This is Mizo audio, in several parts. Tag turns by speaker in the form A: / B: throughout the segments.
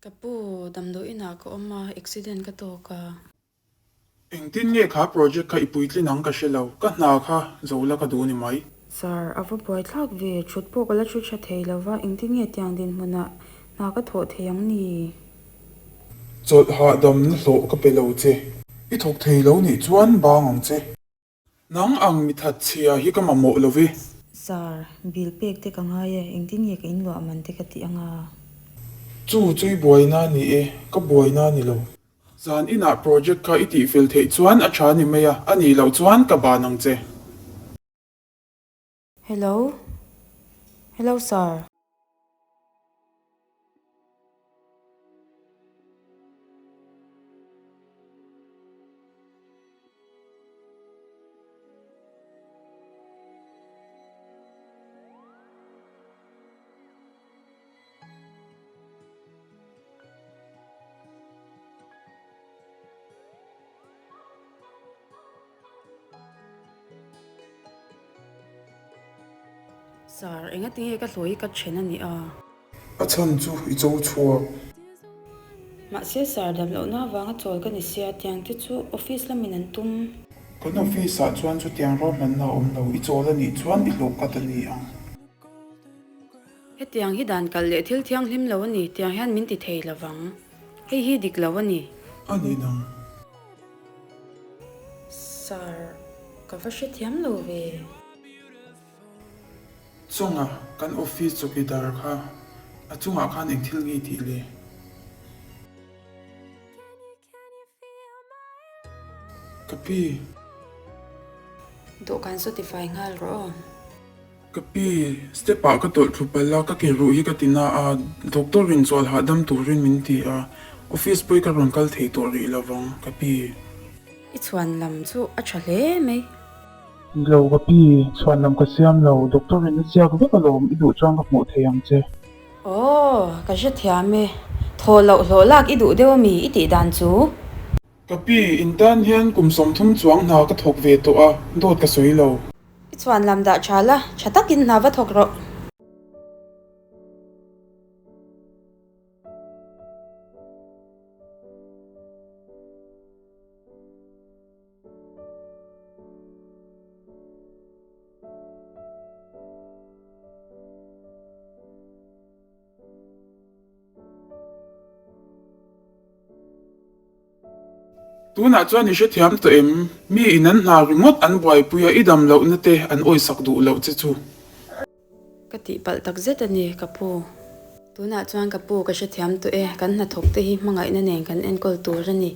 A: Ka pu, damdawiin ah ka awm a, accident ka tawk a.
B: Engtin nge kha project kha i puitlin ang ka hre lo, ka hna kha zo la ka duh ni mai.
A: Sir, a va buaithlak ve, thut pawh ka la thu tha thei lo va, engtin nge tiang dinhmunah hna ka thawh thei ang ni?
B: Chawlh hahdamna hlawh ka pe lo che. I thawk thei lo nih chuan bang ang che. Nang ang mi that chhia hi ka mamawh lo ve.
A: Sir, bill pek te ka ngai e, engtin nge ka inluah man te ka tih anga?
B: Chu chu i buaina a ni e, ka buaina a ni lo. Zan inah project kha i tihfel theih chuan a tha ni mai a, a nih loh chuan ka ban ang che.
A: Hello? Hello sir? Sir, engatinge ka hlawi ka then a ni a?
B: A chhan chu i cho chhuak.
A: Mahse sir, damlohna avanga chawl ka ni sia, tiang te chu office lamin an tum.
B: Kan office ah chuan chutiang ruahmanna a awm lo, i chawl a nih chuan i hlawh kat a ni ang.
A: Hetiang hi dan kalh leh thil thianghlim lo a ni, tiang hian min ti thei lo vang. Hei hi dik lo a ni.
B: A ni nang.
A: Sir, ka va hrethiam lo ve.
B: Chawnga kan office chawkidar kha a chungah khan eng thil nge tih le? Ka pi.
A: Dawhkan saw tifai nghal rawh aw.
B: Ka pi, step ah ka tawlh thu palh a, ka ke ruh hi ka ti na a, doctor in chawl hahdam turin min ti a, office pawh hi ka rawn kal thei tawh rih lo vang, ka pi.
A: I chhuan lam chu a tha hle mai.
B: Ni lo ka pi, chhuan lam ka siam lo, doctor in a ziak vek alawm, i duh chuan ka hmuh thei ang che.
A: Aw, ka hrethiam e. Thaw loh hlawh lak i duh deuh ami i tih dan chu?
B: Ka pi, in tan hian kum 30 chuang hna ka thawk ve tawh a, dawt ka sawi lo.
A: I chhuan lam dah tha la, tha takin hna va thawk rawh.
B: Tunah chuan i hrethiam tawh em? Mi in an hna ringawt an buaipui a, i dam lohna te an awisak duh loh che chu.
A: Ka tihpalh tak zet a ni, ka pu. Tunah chuan ka pu ka hrethiam tawh e, kan hnathawk te hi hmangaihna nen kan enkawl tur a ni.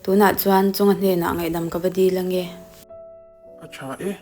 A: Tunah chuan chunga hnenah ngaihdam ka va dil ange.
B: A tha e.